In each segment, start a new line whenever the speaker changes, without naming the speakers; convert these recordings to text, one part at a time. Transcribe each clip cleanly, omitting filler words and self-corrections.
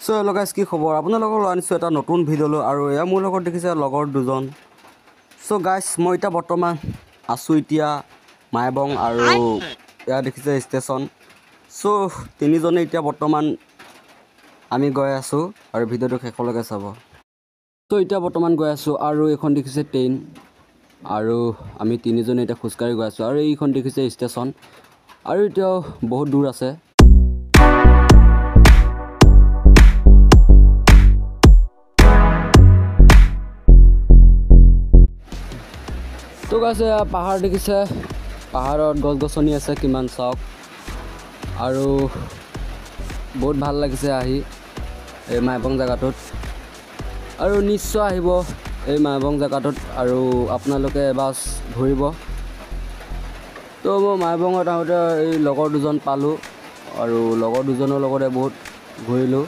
চ' hello' guys, কি খবৰ আপোনালোকৰ? লৈ আনিছোঁ এটা নতুন ভিডিঅ' আৰু এয়া মোৰ লগত দেখিছে লগৰ দুজন। চ' গাইজ, মই এতিয়া বৰ্তমান আছোঁ এতিয়া মাইবং আৰু এয়া দেখিছে ষ্টেচন। চ' তিনিজনে এতিয়া বৰ্তমান আমি গৈ আছোঁ আৰু ভিডিঅ'টো শেষলৈকে চাব। চ' এতিয়া বৰ্তমান গৈ আছোঁ আৰু এইখন দেখিছে ট্ৰেইন আৰু আমি তিনিজনে এতিয়া খোজকাঢ়ি গৈ আছোঁ আৰু এইখন দেখিছে ষ্টেচন আৰু এতিয়াও বহুত দূৰ আছে। তো গাইজ, পাহাৰ দেখিছে, পাহাৰত গছ গছনি আছে কিমান চাওক আৰু বহুত ভাল লাগিছে আহি এই মাইবং জেগাটোত আৰু নিশ্চয় আহিব এই মাইবং জেগাটোত আৰু আপোনালোকে এবাৰ ঘূৰিব। তো মই মাইবঙত আহোঁতে এই লগৰ দুজন পালোঁ আৰু লগৰ দুজনৰ লগতে বহুত ঘূৰিলোঁ।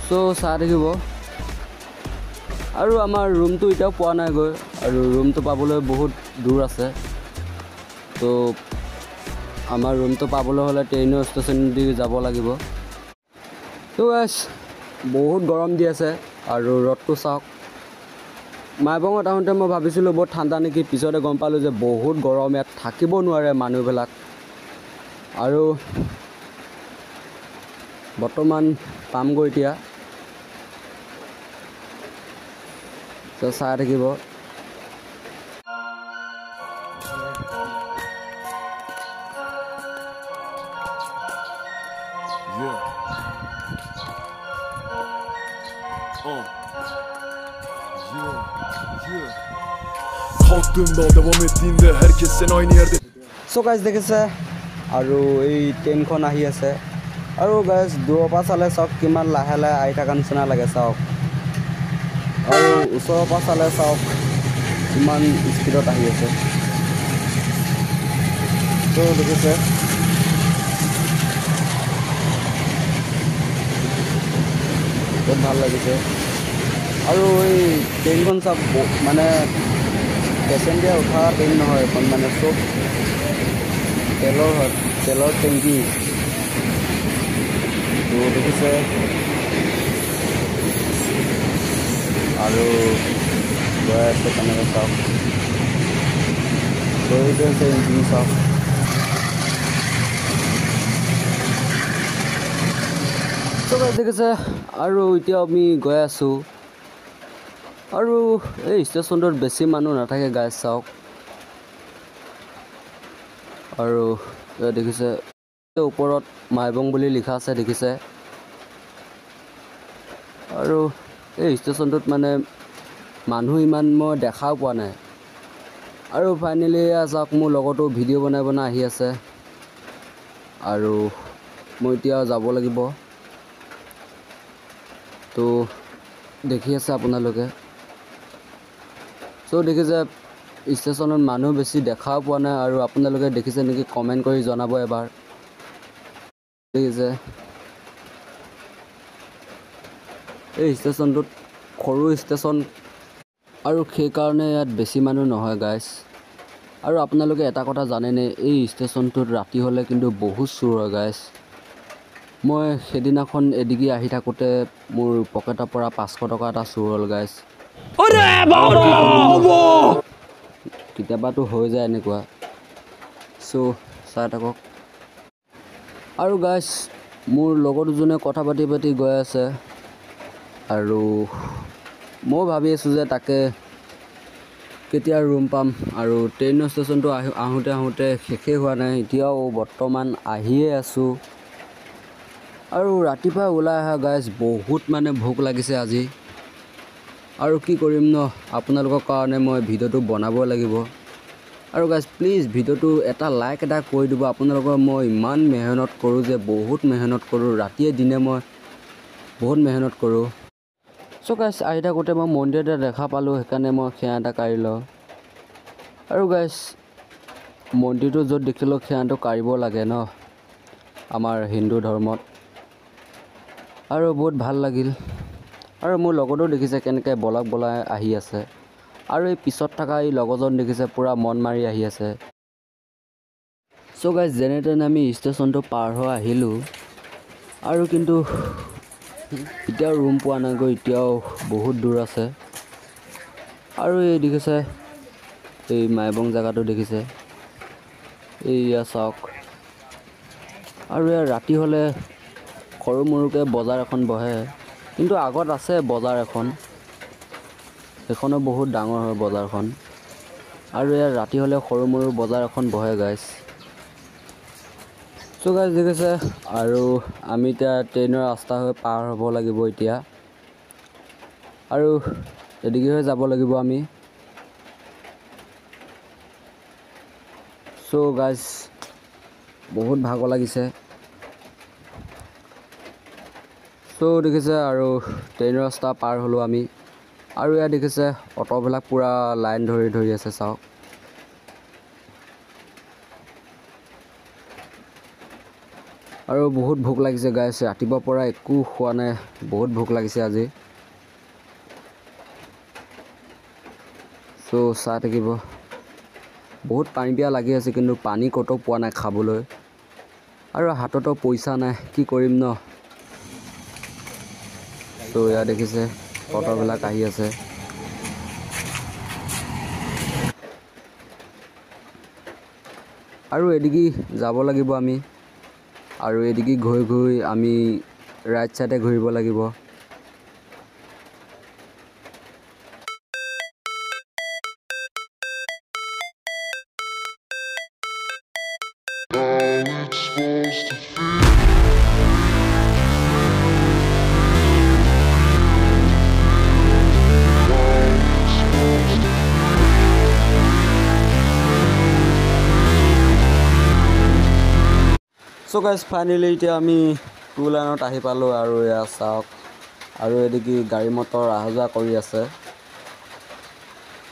চ' চাই থাকিব। আৰু আমাৰ ৰুমটো এতিয়াও পোৱা নাই গৈ আৰু ৰুমটো পাবলৈ বহুত দূৰ আছে। তো আমাৰ ৰুমটো পাবলৈ হ'লে ট্ৰেইনৰ ষ্টেচন দি যাব লাগিব। তো গাইজ, বহুত গৰম দি আছে আৰু ৰ'দটো চাওক। মাইবঙত আহোঁতে মই ভাবিছিলোঁ বহুত ঠাণ্ডা নেকি, পিছতে গম পালোঁ যে বহুত গৰম, ইয়াত থাকিব নোৱাৰে মানুহবিলাক। আৰু বৰ্তমান পামগৈ এতিয়া, চাই থাকিব।
Kalktığımda devam ettiğinde herkes sen aynı yerde.
So guys দেখিছে আৰু এই ট্ৰেইনখন আহি আছে আৰু গাইজ দূৰৰ পৰা চালে চাওক কিমান লাহে লাহে আহি থকা নিচিনা লাগে চাওক, আৰু ওচৰৰ পৰা চালে চাওক কিমান স্পীডত আহি আছে। তো দেখিছে বহুত ভাল লাগিছে। আৰু এই ট্ৰেইনখন চাওক, মানে পেচেঞ্জাৰ উঠা ট্ৰেইন নহয় এখন, মানে চব তেলৰ হয়, তেলৰ টেংকি। তো দেখিছে আৰু গৈ আছে কেনেকৈ চাওক, এইটো হৈছে ইঞ্জিন চাওক। দেখিছে আৰু এতিয়া আমি গৈ আছোঁ আৰু এই ষ্টেচনটোত বেছি মানুহ নাথাকে গাইজ চাওক। আৰু দেখিছে ওপৰত মাইবং বুলি লিখা আছে দেখিছে। আৰু এই ষ্টেচনটোত মানে মানুহ ইমান মই দেখাও পোৱা নাই। আৰু ফাইনেলি চাওক মোৰ লগতো ভিডিঅ' বনাই বনাই আহি আছে আৰু মই এতিয়া যাব লাগিব। তো দেখি আছে আপোনালোকে। চ' দেখিছে ষ্টেচনত মানুহ বেছি দেখাও পোৱা নাই আৰু আপোনালোকে দেখিছে নেকি কমেণ্ট কৰি জনাব এবাৰ। দেখিছে এই ষ্টেচনটোত সৰু ষ্টেচন আৰু সেইকাৰণে ইয়াত বেছি মানুহ নহয় গাইজ। আৰু আপোনালোকে এটা কথা জানেনে, এই ষ্টেচনটোত ৰাতি হ'লে কিন্তু বহুত চোৰ হয় গাইজ। মই সেইদিনাখন এদিকে আহি থাকোঁতে মোৰ পকেটৰ পৰা 500 টকা এটা চোৰ হ'ল গাইজ। কেতিয়াবাতো হৈ যায় এনেকুৱা। চ' চাই থাকক। আৰু গাইজ মোৰ লগৰ দুজনে কথা পাতি পাতি গৈ আছে আৰু মই ভাবি আছোঁ যে তাকে কেতিয়া ৰুম পাম। আৰু ট্ৰেইনৰ ষ্টেচনটো আহোঁতে আহোঁতে শেষেই হোৱা নাই, এতিয়াও বৰ্তমান আহিয়ে আছোঁ। আৰু ৰাতিপুৱা ওলাই অহা গাইজ বহুত মানে ভোক লাগিছে আজি। আৰু কি কৰিম ন, আপোনালোকৰ কাৰণে মই ভিডিঅ'টো বনাব লাগিব। আৰু গাইজ প্লিজ ভিডিঅ'টো এটা লাইক এটা কৰি দিব। আপোনালোকৰ মই ইমান মেহনত কৰোঁ যে বহুত মেহনত কৰোঁ, ৰাতিয়ে দিনে মই বহুত মেহনত কৰোঁ। চ' গাইজ আহি থাকোঁতে মই মন্দিৰ এটা দেখা পালোঁ, সেইকাৰণে মই সেৱা এটা কাঢ়ি লওঁ। আৰু গাইজ মন্দিৰটো য'ত দেখিলেও সেৱাটো কাঢ়িব লাগে ন আমাৰ হিন্দু ধৰ্মত। আৰু বহুত ভাল লাগিল। আৰু মোৰ লগতো দেখিছে কেনেকৈ বলক বলাই আহি আছে। আৰু এই পিছত থকা এই লগৰজন দেখিছে পূৰা মন মাৰি আহি আছে। চ' গাইজ যেনে তেনে আমি ষ্টেচনটো পাৰ হৈ আহিলোঁ। আৰু কিন্তু এতিয়াও ৰুম পোৱা নাই গৈ, এতিয়াও বহুত দূৰ আছে। আৰু এই দেখিছে এই মাইবং জেগাটো দেখিছে, এইয়া চাওক। আৰু ইয়াৰ ৰাতি হ'লে সৰু মৰুকৈ বজাৰ এখন বহে, কিন্তু আগত আছে বজাৰ এখন, সেইখনো বহুত ডাঙৰ হয় বজাৰখন। আৰু ইয়াৰ ৰাতি হ'লে সৰু মৰু বজাৰ এখন বহে গাইছ। চ' গাইছ দেখিছে, আৰু আমি এতিয়া ট্ৰেইনৰ ৰাস্তা হৈ পাৰ হ'ব লাগিব এতিয়া, আৰু এদিকে হৈ যাব লাগিব আমি। চ' গাইছ বহুত ভাগৰ লাগিছে। চ' দেখিছে, আৰু ট্ৰেইনৰ ৰাস্তা পাৰ হ'লোঁ আমি। আৰু ইয়াত দেখিছে অট'বিলাক পূৰা লাইন ধৰি ধৰি আছে চাওক। আৰু বহুত ভোক লাগিছে গাইছ, ৰাতিপুৱাৰ পৰা একো খোৱা নাই, বহুত ভোক লাগিছে আজি। চ' চাই থাকিব, বহুত পানী পিয়াহ লাগি আছে, কিন্তু পানী ক'তো পোৱা নাই খাবলৈ, আৰু হাততো পইচা নাই, কি কৰিম ন। চ' ইয়াত দেখিছে অট'বিলাক আহি আছে। আৰু এদিকে যাব লাগিব আমি, আৰু এদিকে ঘূৰি ঘূৰি আমি ৰাইট চাইডে ঘূৰিব লাগিব। চ' গাইজ ফাইনেলি এতিয়া আমি টু লাইনত আহি পালোঁ। আৰু এয়া চাওক, আৰু এদিকে গাড়ী মটৰ অহা যোৱা কৰি আছে।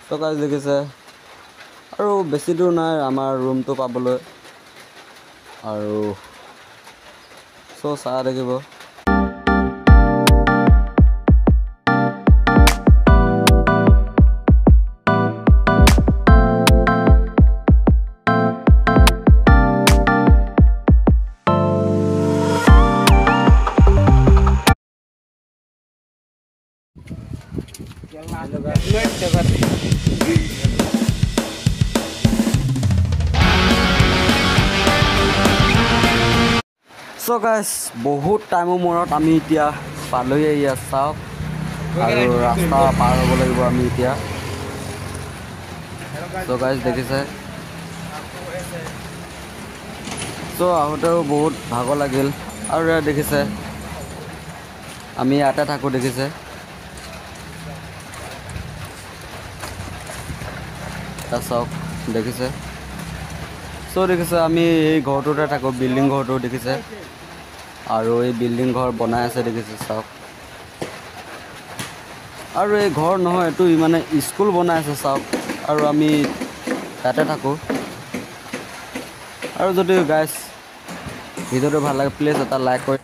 চ' গাইজ দেখিছে, আৰু বেছি দূৰ নাই আমাৰ ৰুমটো পাবলৈ। আৰু চ' চাই থাকিব। চ' গাইজ বহুত টাইমৰ মূৰত আমি এতিয়া পালোহি, ইয়াত চাওক। আৰু ৰাস্তা পাৰ হ'ব লাগিব আমি এতিয়া। চ' গাইজ দেখিছে, চ' আহোঁতেও বহুত ভাগৰ লাগিল। আৰু ইয়াত দেখিছে আমি ইয়াতে থাকোঁ দেখিছে। চাওক দেখিছে, চ' দেখিছে আমি এই ঘৰটোতে থাকোঁ, বিল্ডিং ঘৰটো দেখিছে। আৰু এই বিল্ডিং ঘৰ বনাই আছে দেখিছে চাওক। আৰু এই ঘৰ নহয়, এইটো মানে স্কুল বনাই আছে চাওক। আৰু আমি তাতে থাকোঁ। আৰু যদি গাইজ ভিডিঅ'টো ভাল লাগে প্লিজ এটা লাইক কৰি